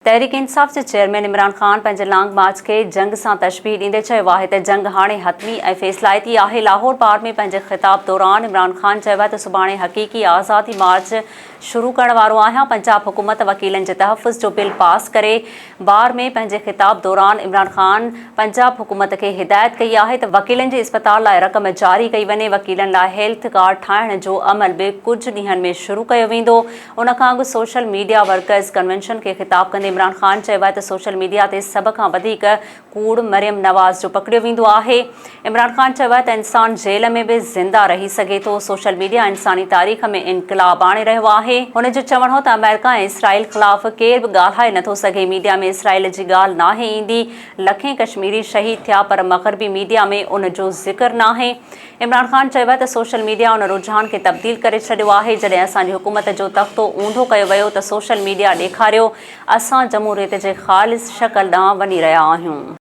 تحريڪ انصاف جي چيئرمين عمران خان پنهنجي long march کي جنگ سان تشبيهه ڏيندي چيو آهي ته جنگ هاڻي حتمي ۽ فيصلائتي آهي. لاهور بار ۾ پنهنجي خطاب دوران عمران خان چيو آهي ته سڀاڻي حقيقي آزادي مارچ شروع ڪرڻ وارو آهيان، پنجاب حڪومت وڪيلن جي تحفظ جو بل پاس ڪري. بار ۾ پنهنجي خطاب دوران عمران خان پنجاب حڪومت کي هدايت ڪئي آهي ته وڪيلن جي اسپتال لاء رقم جاري ڪئي وڃي، وڪيلن لاء هيلٿ ڪارڊ ٺاهڻ جو عمل به ڪجهه ڏينهن ۾ شروع ڪيو ويندو. ان کان اڳ سوشل ميڊيا ورڪرز ڪنوينشن کي خطاب ڪندي عمران خان چيو آهي ته سوشل ميڊيا تي سڀ کان وڌيڪ ڪوڙ مريم نواز جو پڪڙيو ويندو آهي. عمران خان چيو آهي ته انسان جيل ۾ به زنده رهي سگهي ٿو، سوشل ميڊيا انساني تاريخ ۾ انقلاب آڻي رهيو آهي. هن جو چوڻ هو ته آمريڪا ۽ اسرائيل خلاف ڪير به ڳالهائي نٿو سگهي، ميڊيا ۾ اسرائيل جي ڳالهه ناهي ايندي، لکين ڪشميري شهيد ٿيا پر مغربي ميڊيا ۾ ان جو ذڪر ناهي. عمران خان چيو ته سوشل ميڊيا ان رجحان کي تبديل ڪري ڇڏيو آهي، جڏهن اسان جي حڪومت جو تختو اونڌو ڪيو ويو ته سوشل ميڊيا ڏيکاريو اسان جمهوريت جي خالص شڪل ڏانهن وڃي رهيا آهيون.